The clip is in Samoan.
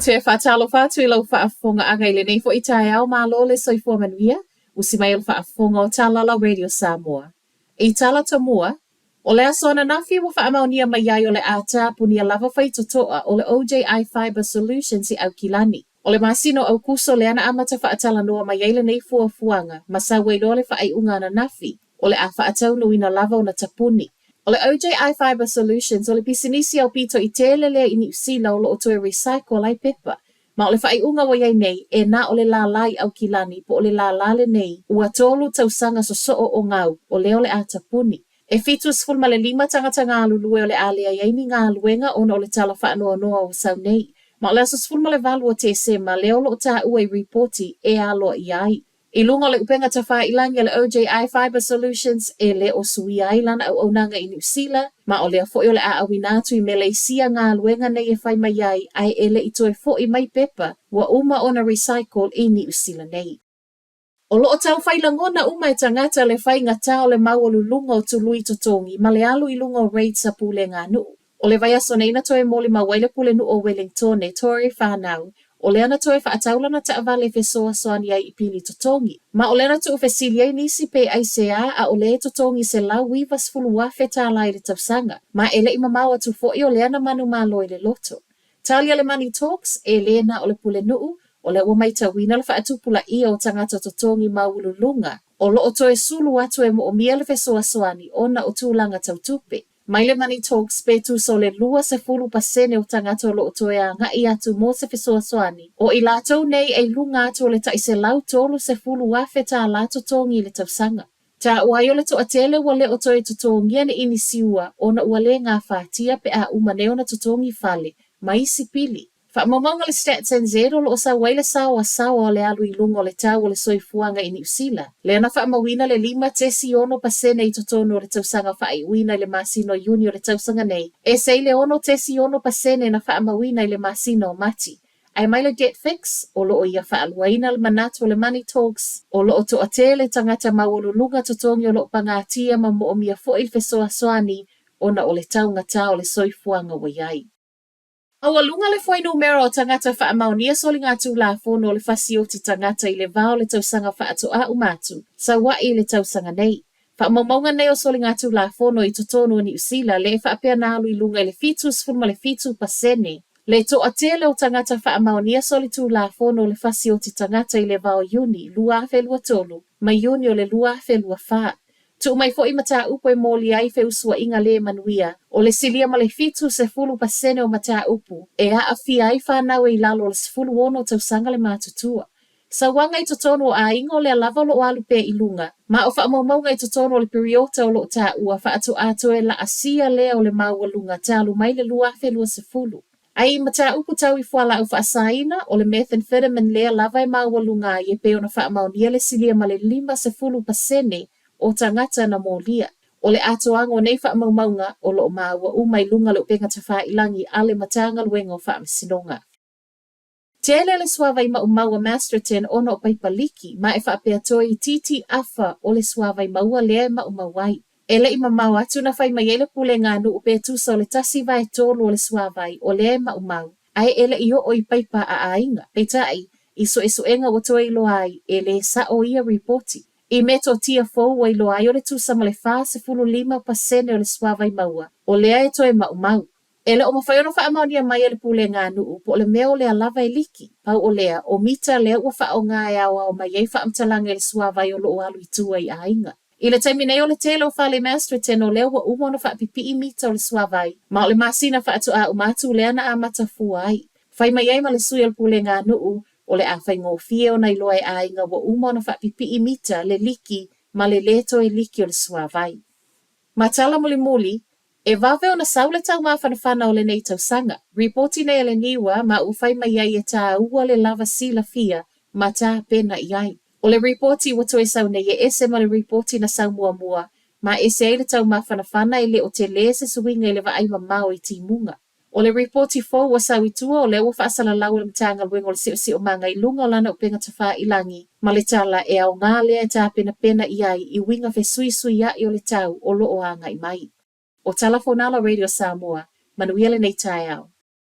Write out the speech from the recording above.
te faatalofa atu i lau faafofogaaga i lenei foi taeao, malo le soifua manuia, usi mai o le faafofoga o Talala Radio Samoa. I tala tomua, o le aso ananafi ua faamaonia mai ai o le a tapunia lava faitotoa o le OJI Fibre Solutions i Aukilani. O le masina o Aukuso lea na amata faatalanoa mai ai lenei fuafuaga ma sau ai loa le faaiuga ananafi o le a faataunuuina lava ona tapuni. O le OJI Fibre Solutions o le pisinisi aupito i tele lea i Niu Sila o lo o toe recycle ai pepa. Ma o le faaiuga ua i ai nei, e na o le lālā i Aukilani po o le lālā lenei ua tolu tausaga sosoo o gau, o lea o le a tapuni. E 75 tagata galulue o le a leai ai ni galuega ona o le tala faanoanoa ua sau nei. Ma o le aso 18 o Tesema lea o lo o taua i ripoti e aloaia ai. I luga o le upega tafailagi a le OJI Fibre Solutions e le o suia ai lana auaunaga i Niu Sila, ma o lea foi o le a auina atu i Meleisia galuega nei e fai mai ai ae e le i toe foi mai pepa ua uma ona recycle i Niu Sila nei. O lo o tau fai lagona uma e tagata le faigata o le maualuluga o tului totogi ma le alu i luga o rates a pulega a nuu. O le vaiaso nei na toe molimau ai le Pulenuu o Welingtone, Tory Whanau, o lea na toe faatau lana taavale e fesoasoani ai i pili totogi. Ma o lea na tuufesili ai nisi pe aisea ʻaʻole e totogi $190,000 i le tausaga, ma e le i mamao atu foi o lea na manumalo i le loto. Tali a le Money Talks, e le na o le Pulenuu, o lea ua matauina le faatupulaia o tagata totogi maualuluga o lo o toe sulu atu e moomia le fesoasoani ona o tulaga tau tupe. Mai le Money Talks pe tusa o le 20% o tagata o lo o toe agai atu mo se fesoasoani, o i latou nei e i luga atu o le tai $130,000 totogi i le tausaga. Taua ai o le toatele ua le o toe totogia ni inisiua ona ua le gafatia pe a uma nei ona totogi fale ma isi pili. Faamaumauga a le Stats NZ o lo o sau ai le saoasaoa o le alu i luga o le tau o le soifuaga i Niu Sila, lea na faamauina le 5.6% i totonu o le tausaga faaiuina i le masina o Iuni o le tausaga nei, ese i le 6.6% na faamauina i le masina o Mati. Ae mai le Debt Fix, o lo o ia faaluaina le manatu o le Money Talks, o lo o toatele tagata maualuluga totogi o lo o pagatia ma moomia foi le fesoasoani ona o le taugata o le soifuaga ua i ai. Maualuga le fuainumera o tagata faamaonia soligatulafono o le fasioti tagata i le va o le tausaga faatoa uma atu, sau ai i le tausaga nei. Faamaumauga nei o soligatulafono i totonu o Niu Sila lea e faapea na alu i luga i le 77% le toatele o tagata faamaonia solitulafono o le fasioti tagata i le va o Iuni 2023 ma Iuni o le 2024. Tuu mai foi mataupu e molia ai feusuaiga le manuia, o le silia ma le 70% o mataupu e aafia ai fanau e i lalo o le 16 tausaga le matutua. Sauaga i totonu o aiga o lea lava o lo o alu pea i luga, ma o faamaumauga i totonu o le piriota o lo o taua faatoa toe laasia lea o le maualuga talu mai le 2020. Ae i mataupu tau i fualaau faasaina, o le methamphetamine lea lava e maualuga ai e pei ona faamaonia le silia ma le 50% o tagata na molia. O le atoaga o nei faamaumauga o lo o maua uma i luga o le upega tafailagi a le Matagaluega o Faamasinoga. Tele le suavai maumau a Masterton ona o paipa liki, ma e faapea toe itiiti afa o le suavai maua lea e maumau ai. E le i mamao atu na fai mai ai le pulega a nuu pe tusa o le 1/3 o le suavai o lea e maumau, ae e le i oo i paipa a aiga. Peitai, i suesuega ua toe iloa ai, e le sao ia ripoti. I metotia fou ua iloa ai o le tusa ma le 45% o le suavai maua, o lea e toe maumau. E le o mafai ona faamaonia mai e le pulega a nuu po o le mea o lea lava e liki. Pau o lea, o mita lea ua faaaoga e aoao mai ai faamatalaga i le suavai o lo o alu i tua i aiga. I le taimi nei o le tele o fale i Masterton o lea ua uma ona faapipii mita o le suavai, ma o le masina faatoa uma atu lea na amata fua ai. Fai mai ai ma le sui o le pulega a nuu, o le a faigofie ona iloa e aiga ua uma ona faapipii mita le liki ma le lē toe liki o le suavai. Ma tala mulimuli, e vave ona sau le taumafanafana o lenei tausaga. Ripoti nei a le NIWA ma ua fai mai ai e tāua le lava silafia ma tapena i ai. O le ripoti ua toe sau nei e ese ma le ripoti na sau muamua, ma ese ai le taumafanafana e le o telē se suiga i le vaai mamao i timuga. O le ripoti fou ua sau i tua o lea ua faasalalau e le Matagaluega o le Siosiomaga i luga o lana upega tafailagi ma le tala e aoga lea e tapenapena i ai i uiga fesuisuiaʻi o le tau o lo o agai mai. O Tala Fonala Radio Samoa, manuia lenei taeao.